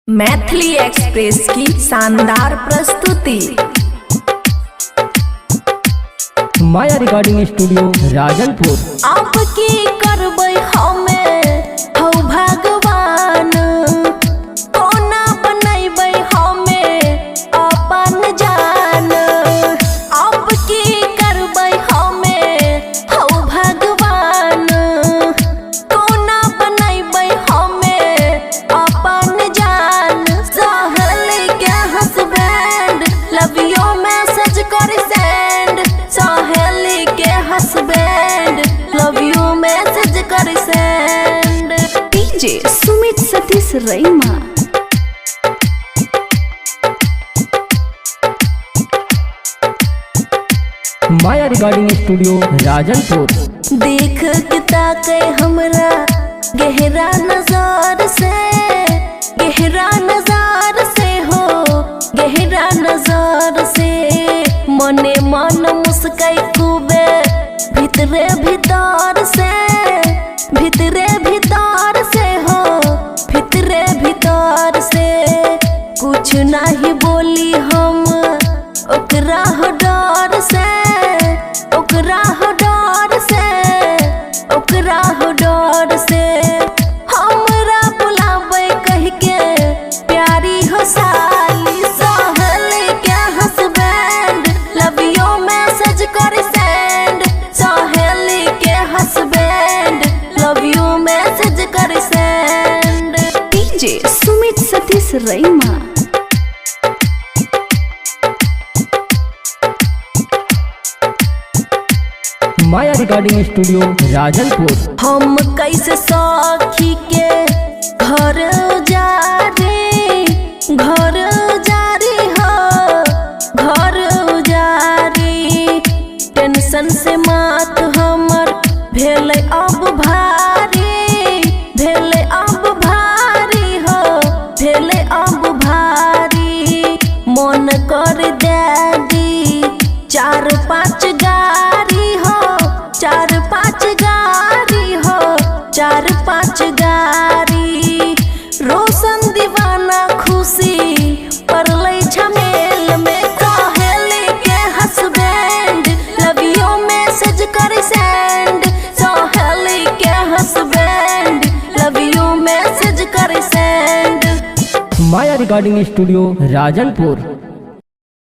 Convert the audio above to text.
Maithili express की शानदार प्रस्तुति। माया recording studio, Rajanpur. अब की करबै हमे हौ भगवान, कोना बनैबै हमे अपन जान। अब की करबै हमे हौ भगवान, कोना बनैबै हमे अपन जान। सहल के हसबैंड लव you message कर सेंड। सहेली के हसबैंड लव you message कर सेंड। डीजे सुमित सतीश, रैमा। माया रिकॉर्डिंग स्टूडियो, राजनपुर। देख के ताके हमरा गहरा नजर से, गहरा नजर से हो, गहरा नजर से। मने मन मुस्काई खूबे भीतरे भीतर से, भीतरे भीतर से हो, भीतरे भीतर से। कुछ नहीं बोली हम ओकरा हो डर से, ओकरा हो डर से, ओकरा हो डर से। हमरा बुलाबै कह के प्यारी हो साली। सहल के हसबैंड लव you message कर सेंड। सहेली के हसबैंड लव you message कर सेंड। डीजे सुमित सतीश, रैमा। माया रिकॉर्डिंग स्टूडियो, राजनपुर। हम कैसे सखी के घर जा रे, घर जा रे हो, घर जा रे। टेंशन से मात हमर भेलै अब भारी, भेलै अब भारी हो, भेलै अब भारी। मन कर दी चार पाँच गाड़ी हो, चार पाँच गाड़ी हो, चार पाँच गाड़ी। रोशन दीवाना खुशी पड़लै झमेल में। सहेली के हसबैंड लव you message कर सेंड। सहेली के हसबैंड लव you message कर सेंड। माया रिकॉर्डिंग स्टूडियो, राजनपुर।